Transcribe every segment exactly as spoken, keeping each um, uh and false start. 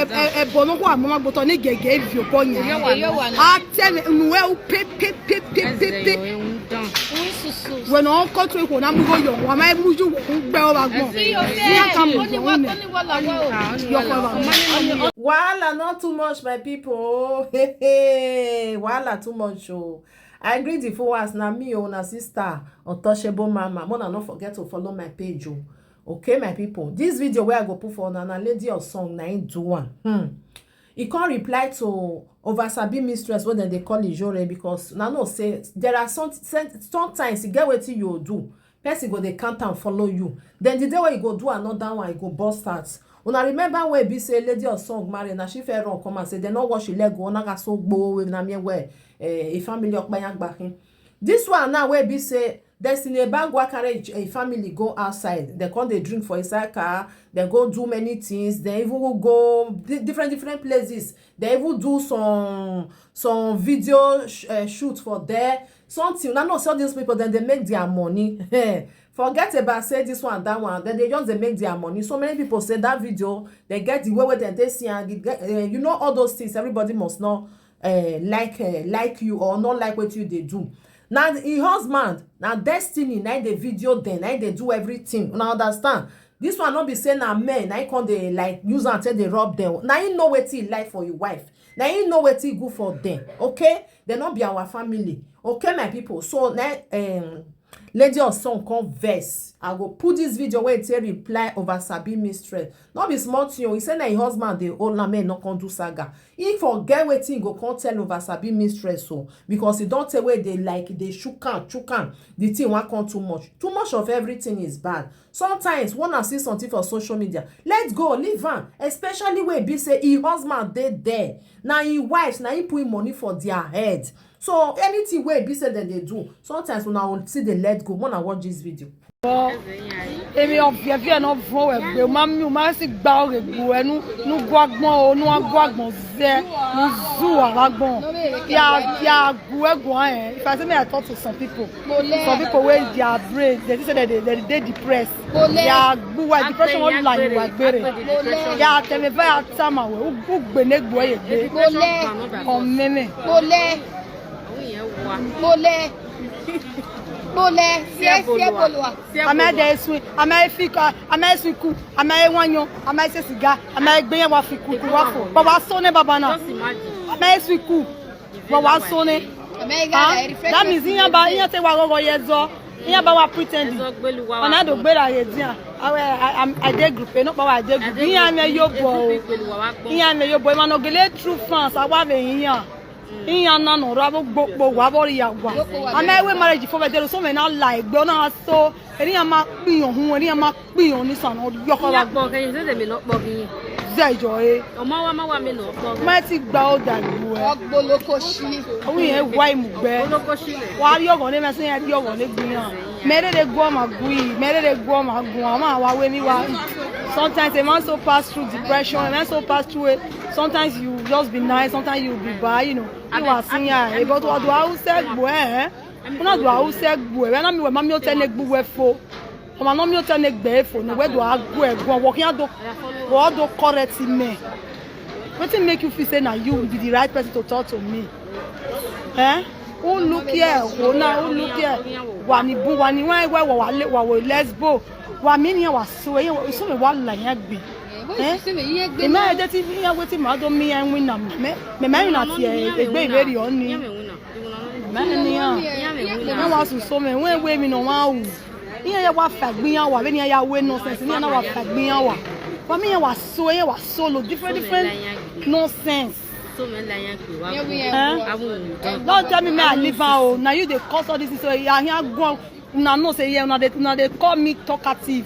Ẹbọ ne ọ khua mama gbotọ ne gẹgẹ viọ obọ yan. A tẹ ne unu wẹ u pe pe pe pe pe pe. Wẹ ne ọ kọ tu ikhuo na mu igho yọ, wa ma mu ju wẹ u gbe ọ vbe agbọn. Iran ka mu igho nẹ. Yọ kọ vbe agbọn. Wahala not too much, my people. Hey, hey, wahala too much o. I greet the full house. Na me o, na sister Untouchable Mama. Mona no forget to follow my page o. Okay, my people. This video where I go put for una na Lady of Song na him do am. Hmm. He can't reply to Oversabi Mistress wey dem dey call Ijore, because una know say there are some, some, sometimes e get wetin you do, person go dey count am follow you. Then the day wey you go do another one, e go burst out. Una remember when e be say Lady of Song marry, na she first run come and say dem no wash e leg o, na gha so gbo, wey na mie wẹ eh, e family ọkpa yan gba khin. This one now wey e be say Destiny Ebagua carry e family go outside. Dem come dey drink for inside car. Dem go do many things. Dem even go di-, different different places. Dem even do some some video sh-, eh, shoot for there. Something. Una know say all these people, dem dey make their money. Forget about say this one, that one. Dem dey just dey make their money. So many people say that video, dem get the way wey dem take see am. The, eh, you know, all those things, everybody must not eh, like, eh, like you or not like wetin you dey do. Na him husband, na Destiny, na him dey video dem, na him dey do everything. Una understand? This one no be say na men, na him come dey, like, use am take dey rub dem. Na him know wetin he like for him wife. Na him know wetin good for dem. Okay? Dem no be our family. Okay, my people? So, na, um, Lady of Song come vex. I go put this video wey e take reply Oversabi Mistress. No be small thing o. He say na him husband dey hold am, make e no come do saga. He forget wetin he go come tell Oversabi Mistress o, because e don tey wey e dey, like, dey shook am, shook am. The thing wan come too much. Too much of everything is bad. Sometimes, when una see something for social media, let go, leave am. Especially wey e be say him husband dey there. Na him wife, na him put him money for their head. So anything wey e be say dem dey do, sometimes una go still dey let go. Make una watch this video. Emwi ọviẹviẹ ne ọ vuọn wẹ gbe, u ma miẹn, u ma si gba ọghe gbe ruẹ ne u gu agbọn o, ne u gu agbọn zẹ, ne u zu uwa vbe agbọn. Ya, ya gu ẹre guan rẹn. If I say me I talk to some people, some people wey their brain, they say they, they, they dey depressed. Ya gbe uwa, depression wan la uwa egbere. Ya tẹmwẹ eva ya tama wẹ, u, u gbe ne egbe ruẹ ye egbe. Ọmẹmẹ. Kpolẹ, kpolẹ, siẹ, siẹ bolua. A ma de su, a ma fi ka, a ma su ku, a ma wanyan, a ma se siga, a ma gbe yan wa fi ku, ku wa fo. Wa wa so nẹ baba na. A ma su ku, wa wa so nẹ. Ah, that means iyan ba, iyan te wa ghọghọ ye zọ. Iyan ba wa pretend. Ọna do gbera ghe dia. Awe, I, I, I dey group, no pa wa dey group. Iyan mẹ yo bo. Iyan mẹ yo bo. Emwa ne ọ gele true fans, a wa vbe iyan. Iran na nọ rra vbe ogbokpo wa vbe ọ rhia wa. A ma wẹ marriage fo vbe ẹdẹrẹ, so mwẹ na la egbe, ọ na so, erha iran ma kpiọn hun, erha iran ma kpiọn ni san ne ọ rhiọkọ vbe agbọn. Kpọ kẹyin, zẹdẹ mẹ ne ọ kpọ kẹyin. Zẹ yọ e. Ọ ma wa, ma wa mẹ ne ọ kpọ kẹyin. Ma ti gba oda egbe. Ọgboloko shi. Ọwọ irẹn wa imugbẹ. Ọgboloko shi nẹ. Wa rhie ọghọ ne mwẹ sẹ, iran rhie ọghọ ne egbe iran. Mẹ rere gu ọmwa gu, mẹ rere gu ọmwa gu, ọmwa wa wẹ emwi wa. Sometimes a man so pass through depression, a man so pass through it. Sometimes you just be nice, sometimes you be bad, you know. You are senior, but what do I say? Well, una do a use gbe, wẹ na miẹn wẹ ma miẹn otọ ne gbe uwẹ fo. Ọmwa ne ọ miẹn otọ ne gbe fo, ne wẹ do a gu ẹre guan, wọ khian do, wọ do correct mẹ. Wetin make you feel say na you be the right person to talk to me? Eh? Who look here? Who na? Who look here? Wa ni bu, wa ni wan wẹ wa wa le, wa wo lesbo. Wa mi ni wa so, e so me wa la yan gbe. Eh? Ima ede ti iran wetin ma do miẹn iran winna mẹ. Mẹ ma winna tie egbe ivberriọ ni. Mẹ ni iran. Iran wa susu mẹ, wẹ wẹ mi nọ wa ru. Iran ya wa fa gbe iran wa, vbene iran ya wẹ nonsense, iran na wa fa gbe iran wa. Wa mi iran wa so, iran wa so lo different, different nonsense. Eh? Don't tell me, me I leave am o. Na you dey cause all this thing, so I hear go. Una know say, yeah, una dey, una dey call me talkative.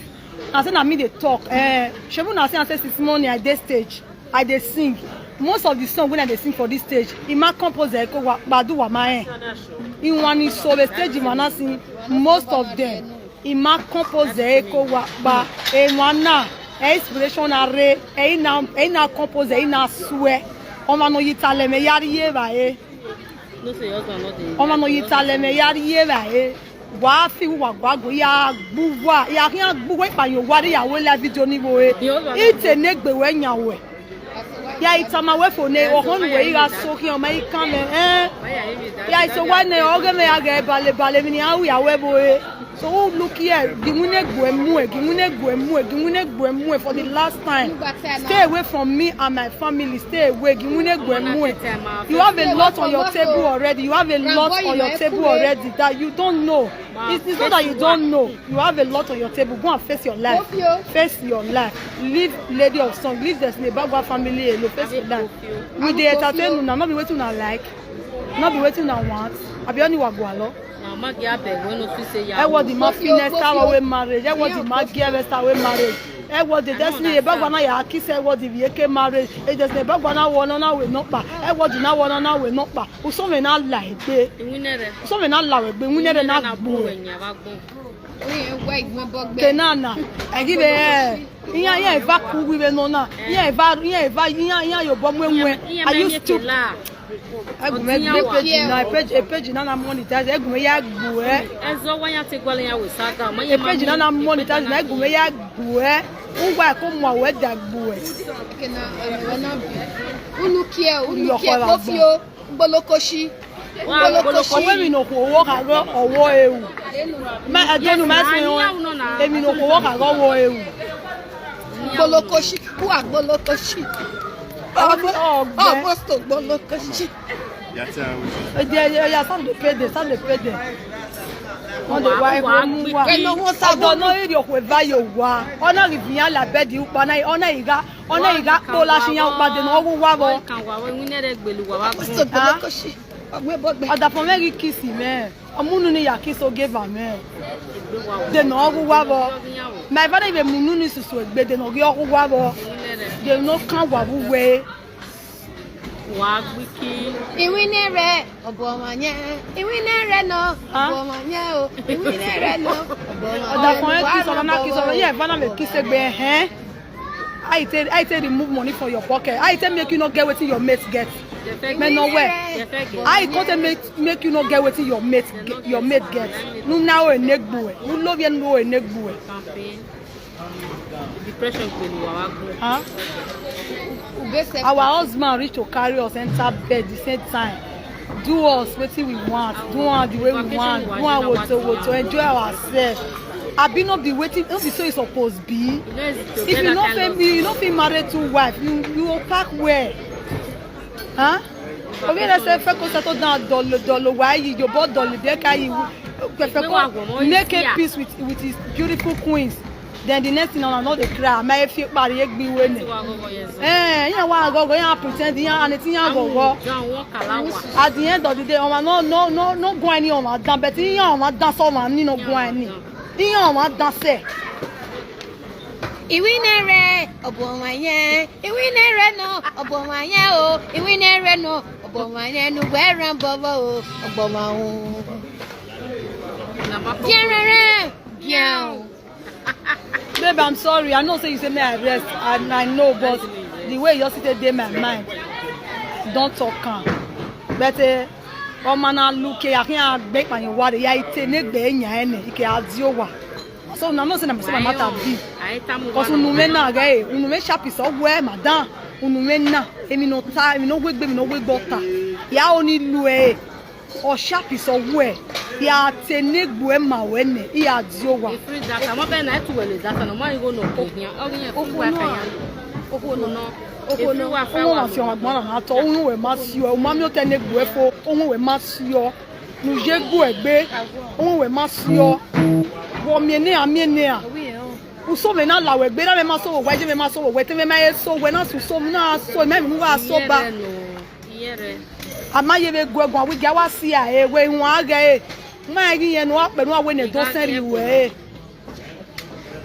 Na say na me dey talk. Eh, shebi una see am say since morning I dey stage, I dey sing. Most of the song wey I dey sing for this stage, Emma compose ẹ ko wa gbadu wa ma ẹ. Iwan ni so the stage, Emma na sing most of them. Emma compose ẹ ko wa gba, Emma na, ẹ inspiration na rre, ẹ i na, ẹ i na compose, ẹ i na suẹ. Ọmwa ne ọ ye talent, mẹ ya rhie evbare. Ọmwa ne ọ ye talent, mẹ ya rhie evbare. Wa fi uwa gua gu, ya gbe uwa, ya khian gbe uwa ikpa ye owa rre, ya wẹ live video ni vbe ore. Ite ne egbe wẹ yan wẹ. Ya i tama wẹ fo ne ọhọn ne uwẹ i gha so khian, ọ ma i kan mwẹ, ẹn? Ya i so wa nẹ, ọghe mwẹ ya ghẹ bale bale, emwi ne iran ru ya wẹ vbe ore. So u look here, gie iwinna egbe muẹn, gie iwinna egbe muẹn, gie iwinna egbe muẹn for the last time. Stay away from me and my family, stay away, gie iwinna egbe muẹn. You have a lot on your table already, you have a lot on your table already that you don't know. It's, it's not that you don't know. You have a lot on your table. Go and face your life. Face your life. Leave Lady of Song. Leave Destiny Ebagwa family alone. Face your life. We dey entertain una, no be wetin una like. No be wetin una want. Abi ọni wa gualọ. Edward ma fi next hour wey marriage. Edward ma gi next hour wey marriage. Edward Destiny Ebagwa na ya kiss Edward vbe eke marriage. Destiny Ebagwa na wọ nọ na wẹ nọkpa. Edward na wọ nọ na wẹ nọkpa. Usọmwẹ na la egbe. Iwinna rẹ. Usọmwẹ na la wẹ egbe, iwinna rẹ na gbuẹ. Te na na, ẹgivbe, iran, iran eva ku uwu vbe nọ na, iran eva, iran eva, iran, iran ye obọ mu ẹwẹn. Are you stupid? Ẹgumẹ gbe page na, page, page na na monetize, ẹgumẹ ya gbuẹ. Ẹzọ wa ya te gualọ ya wẹ saga, ma ye page na na monetize na, ẹgumẹ ya gbuẹ. Uwa ko mu awẹ da gbuẹ. Unu kie, unu kie, kofio. Gbolokoshi. Gbolokoshi. Ọwọ emwi ne okhuo wo kha ghe ọwọ eru. Ma ẹdenu ma sẹ wọn. Emwi ne okhuo wo kha ghe ọwọ eru. Gbolokoshi, kua gbolokoshi. Ọgbẹ. Almost gbolokoshi. Ya tẹ awẹ. Ẹdẹ ya sọm de pede, sọm de pede. Wọn de wa ihu mu wa. Ọdọ nọ iri okhuo eva ye owa. Ọ na ghi vian la bẹdi ukpa na, ọ na ghi gha. Ọ na ghi gha kpo last iran ukpa de ne ọ ghu wa vbọ. Ọ kan wa vbọ, iwinna rẹ gbele uwa vbe agbọn. Ọdafọn mwẹ ghi kiss mwẹ, ọ mu unu ni ya kiss ogieva mwẹ. De ne ọ ghu wa vbọ. Ma eva na vbe mu unu ni susu egbe de ne ọ ghi ọ ghu wa vbọ. De ne ọ kan wa vbe uwẹ. Wa gbe iki. Iwinna rẹ, ọbọ ọmwa yẹn. Iwinna rẹ nọ, ọbọ ọmwa yẹn o. Iwinna rẹ nọ, ọbọ ọmwa yẹn. Ọdafọn mwẹ kiss, ọna na kiss, ọna ya eva na vbe kiss egbe ẹhẹn. How you take, how you take remove money from your pocket? How you take make you not get wetin your mate get? Mẹ nọ wẹ. How you come take make, make you not get wetin your mate ge-, your mate get? Nu na o enegbu ẹ. Nu lovie nu o enegbu ẹ. Depression pẹlú wa wa gbọ. Huh? Our husband reach to carry us enter bed the same time. Do us wetin we want, do am the way we want, do am woto woto, enjoy ourselves. Abi no be wetin, no be so e suppose be. If you no fit, you no fit marry two wife, you, you go pack well. Huh? Ovie na say fẹko settle down, dọlọ dọlọ wa yi, yobo dọlọ de ka yi. Fẹko make a peace with, with his beautiful queens. Then the next thing, una no dey cry. Ma e fi ekpa rrie egbe iwe nẹ. Eh, iran wa ghọghọ, iran pretend, iran, and iran ghọghọ. At the end of the day, ọmwa no, no, no, no guan ni ọmwa dan, but iran ọmwa dan sẹ ọmwa ni no guan ni. Iran ọmwa dan sẹ. Iwinna rẹ, ọbọ ọmwa yẹn. Iwinna rẹ nọ, ọbọ ọmwa yẹn o. Iwinna rẹ nọ, ọbọ ọmwa yẹn. Nu wẹ rẹn bọvọ o, ọbọ ọmwa o. Biẹrẹrẹ, biẹrẹ. Babe, I'm sorry. I know say you say may I rest, and I know, but the way you just dey my mind, don't talk am. But, eh, ọmwa na luke, a khian gbe ikpanyẹ uwa rre, ya ite ne egbe yan ẹnẹ, ike a di owa. So una know say na me so my matter be. Because unu mwẹ na ghe, unu mwẹ sharp is ọwẹ, madam. Unu mwẹ na, emwi ne ọ ta, emwi ne ọ wegbe, emwi ne ọ wegbe ọ ta. Ya oni lu ẹre. Ọ sharp is ọwẹ, ya te ne egbe ma wẹ nẹ, I ya di owa. Free data, mo bẹ na tu wẹ le data, no ma igho no ke hian, ọ ghi yan free wifi yan. Okhuo nọ, okhuo nọ, ọmọ ma fi ọmwa gbọn na na tọ, ohun wẹ ma si ọ, u ma miẹn otọ ne egbe fo, ohun wẹ ma si ọ. Ne u ye gu ẹgbe, ohun wẹ ma si ọ. Wẹ ọ miẹn ne a miẹn ne a. Usọ mwẹ na la wẹ egbe, na mwẹ ma sẹ owẹ, iye mwẹ ma sẹ owẹ, te mwẹ ma he sẹ owẹ, na sẹ usọ mwẹ na sẹ, mẹ emwi ne u gha sẹ ọba. A ma ye vbe gu ẹguan wẹ igia wa si a, e wẹ ihuan ghe ẹre. Ma ghi rẹn ne uwa kpẹ ne uwa wẹ ne do sẹn rri ruẹ ẹre.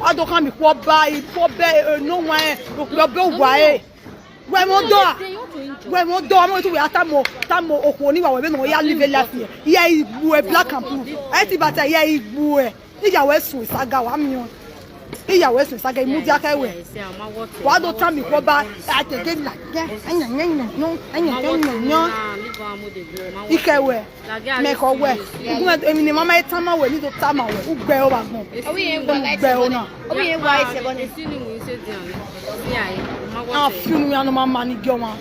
Wa do khama ikhuo ọba, ikhuo ọbẹ, e, ne owan rẹn, okpia ọbẹ owa ẹre. Wẹ mwẹ odọ a, wẹ mwẹ odọ a, mwẹ tu wẹ a tama, tama okhuo ni wa wẹ vbene ọ ya live life yẹ. Iye igbuẹ black and blue. Ẹ ti bata iye igbuẹ. Iyawe sun esaga wa miẹn. Iyawe sun esaga, imudia khẹ wẹ. Wa do tama ikhuo ọba, a te de la, ẹyẹn, ẹyẹn, ẹyẹn, ẹyẹn, ẹyẹn, ẹyẹn. Ikẹ wẹ, mẹ khọ wẹ. Ugbẹn emwi ne mama tama wẹ, ni do tama wẹ. Ugbẹ o vbe agbọn. Ugbẹ o na. Obi ye wa ese bọ ni. Esi ni mu ise dian. Si aye. A fi unu ya ne ọ ma ma ni gie ọmwa.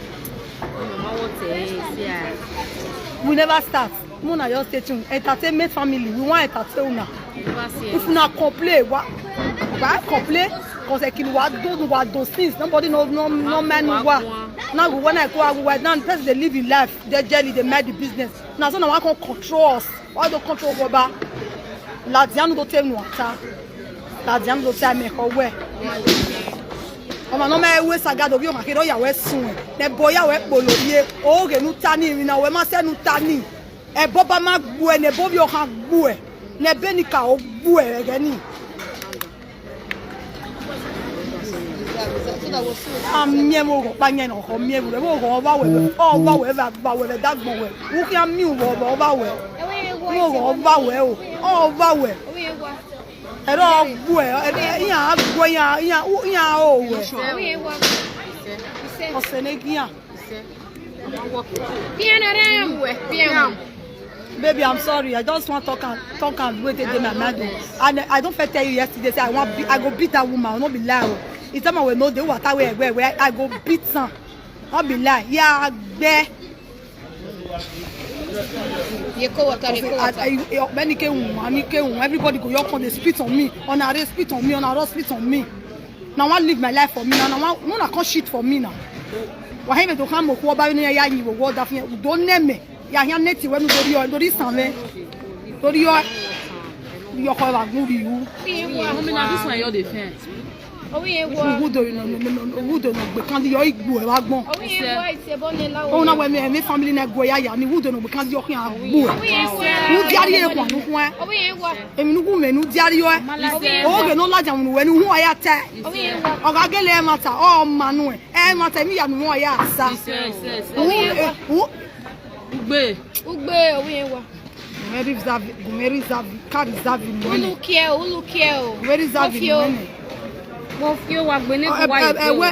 We never start. Mu na just stay tuned. Entertainment family, we wan entertain una. If una complain, wa wa complain, cause ekini wa do wa do things. Nobody no no no man wa. Na we wanna go wa na person dey live in life. They jelly dey mind the business. Na so na wa come control us. Wa do control wa ba. Ladian do tell nu ata. Ladian do tell me ko we. Ọmwa ne ọ ma ru saga do vbe ọmwa kherhe, ọ ya wẹ suẹn. Ne ẹbọ ya wẹ kpolo ye, oghe ne u ta ni, emwi ne wẹ ma sẹ ne u ta ni. Ẹbọ ba ma gbuẹ, ne ẹbọ vbe ọkhan gbuẹ, ne ẹbọ enikaro gbuẹ ẹghẹ ni. A miẹn vbe oghọ ọkpa yẹn ne ọ khọ miẹn vbe, vbe oghọ ọvba wẹ, ọvba wẹ, vbe agba wẹ, vbe dagbọn wẹ. U khian miẹn vbe ọvba wẹ. Vbe oghọ ọvba wẹ o, ọvba wẹ. Ẹre ọ gbuẹ, ẹre iran gbuẹ, iran, iran, iran ho wẹ. Ọsẹ ne gian. Pian around. Pian. Baby, I'm sorry. I just want talk and talk and wait till my mind. And I don't fit tell you yesterday. Say I want, be, I go beat that woman. No be lie. Oh. It's time I will know the water where where where I go beat her. No be lie. Yeah, gbe. Ye ko water, ye ko water. Many ke won, ani ke won. Everybody go your come dey spit on me. Una dey spit on me. Una dey spit on me. Now I live my life for me. Now, now I, una come shit for me now. Wa hẹ mẹ to khama okhuo ọba vbene iran ya yin vbe owa ọdafẹn, u do nẹ mẹ, ya khian nẹ te wẹ ne u do rhie ọre, do rhie isan mwẹ, do rhie ọre, rhie ọkhọ evba gun rhie ru. Mommy, na this one you dey fence. Uwu do no no no no, uwu do no gbe kandi yo igbu ẹ vbe agbọn. Ọna wẹ mẹ, mẹ family na gu ẹ ya ya ni, uwu do no gbe kandi yo khian gbu ẹ. U diarhie ẹ guan nukhuẹn. Emwi ne u gu mẹ ne u diarhie ọe. Oghe ne ọ ladian unu wẹ ne u hu a ya ta. Ọ gha gele ẹmwata, ọ ma nuẹn. Ẹmwata, emwi ya ne u hu a ya sa. Isẹ, isẹ, isẹ. U, eh, u. Ugbe. Ugbe, ovbi irẹn wa. Gumẹ reserve, gumẹ reserve, ka reserve nuẹn nẹ. Unu kiẹ o, unu kiẹ o. Gumẹ reserve nuẹn nẹ. Mo fi o wa gbe ne wa yi. Ẹwẹ,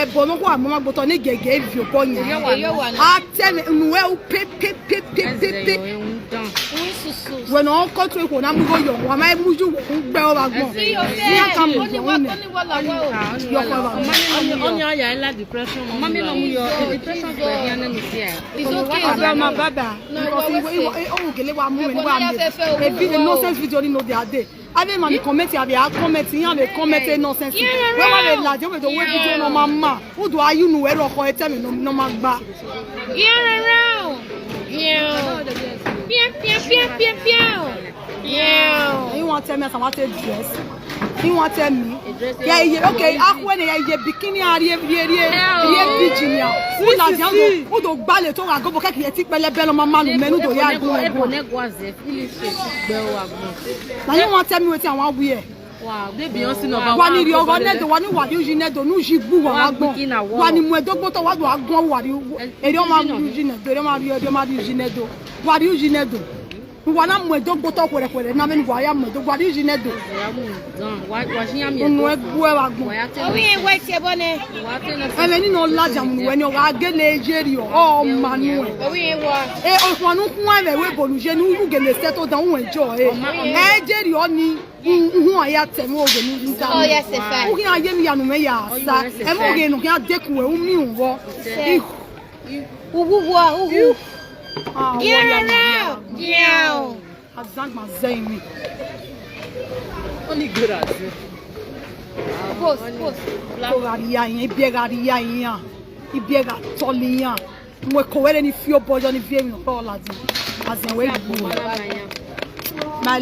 ẹbọ ne ọ khuẹ amọ ma gbotọ ne gẹgẹ evi obọ yan. Eyo wa na. A tẹ mẹ, unu wẹ u pe, pe, pe, pe, pe, pe. Wẹ ne ọ kọntrol ekhuo na mu igho yọ, wa ma mu ju wẹ u gbe ọ vbe agbọn. Iran ka mu igho ne. Yọ kọ vbe agbọn. Ọni a ya la depression. Mami no mu yọ depression gbe ya ne mi sia. It's okay. Ọmọ baba. Because iwe, iwe, eh, oh, gele wa mu mẹ ni wa mi. A video, nonsense video ni no dey ade. Ave man comment, ave a comment, iran vbe comment nonsense. Wẹ ma vbe ladian, wẹ do wẹ video nọ ma ma. Udu ayu nu wẹ rọkhọ etẹmwẹ nọ ma gba. Iran rẹ o. Iran. Pian, pian, pian, pian, pian. Iran. You want tell me as I want to dress? You want tell me? Yeah, yeah, okay, akhuẹ ne ya ye bikini a rhie, rhie, rhie, rhie virgin ya. U ladian do, u do gbalẹ to gha gobo kẹkẹ ye ti pẹlẹbẹ nọ ma ma nu mẹ ne u do ya gun ẹgun. Na you want tell me wetin I wan wear? Wa ni rhie ọghọ nẹdo, wa ni wa rhie uyi nẹdo, ne uyi gbe uwa vbe agbọn. Wa ni mu ẹdogbo otọ, wa do a guan, wa rhie erriọ ma rhie uyi nẹdo, erriọ ma rhie, erriọ ma rhie uyi nẹdo. Wa rhie uyi nẹdo. Wa na mu ẹdogbo otọ khuẹrhẹkhuẹrhẹ, na vbene wa ya mu ẹdogbo, wa rhie uyi nẹdo. Unu ẹgbẹe vbe agbọn. Ovbi irẹn wa tie ẹbọ nẹ. Ẹmwẹ ni nọ ladian unu wẹ ni ọ gha gele ye rriọ, ọ ma nuẹn. Ovbi irẹn wa. E, okhuan ne u khuan vbe ẹvbo ebo ne u ye ne u gele settle down, u enjoy ẹre. Ẹ ye rriọ ni. Uhun a ya tẹ mwẹ oghe ne u da. Oh, yes, in fact. U khian ye emwi ya ne u mwẹ ya sa. Ẹmwẹ oghe ne u khian dekun wẹ, u miẹn uhọ. Uwu wa, uwu. Ah, Gian rara, gian. Azangban zẹ emwi. Oni gbera zẹ. Post, post. Ko gha rhie iran, ibiẹ gha rhie iran. Ibiẹ gha tọlọ iran. Mu eko wẹ rre ni fi obọ yọ ni viọ emwi ne ọ kpẹre ladian. Azẹn wẹ gbu. My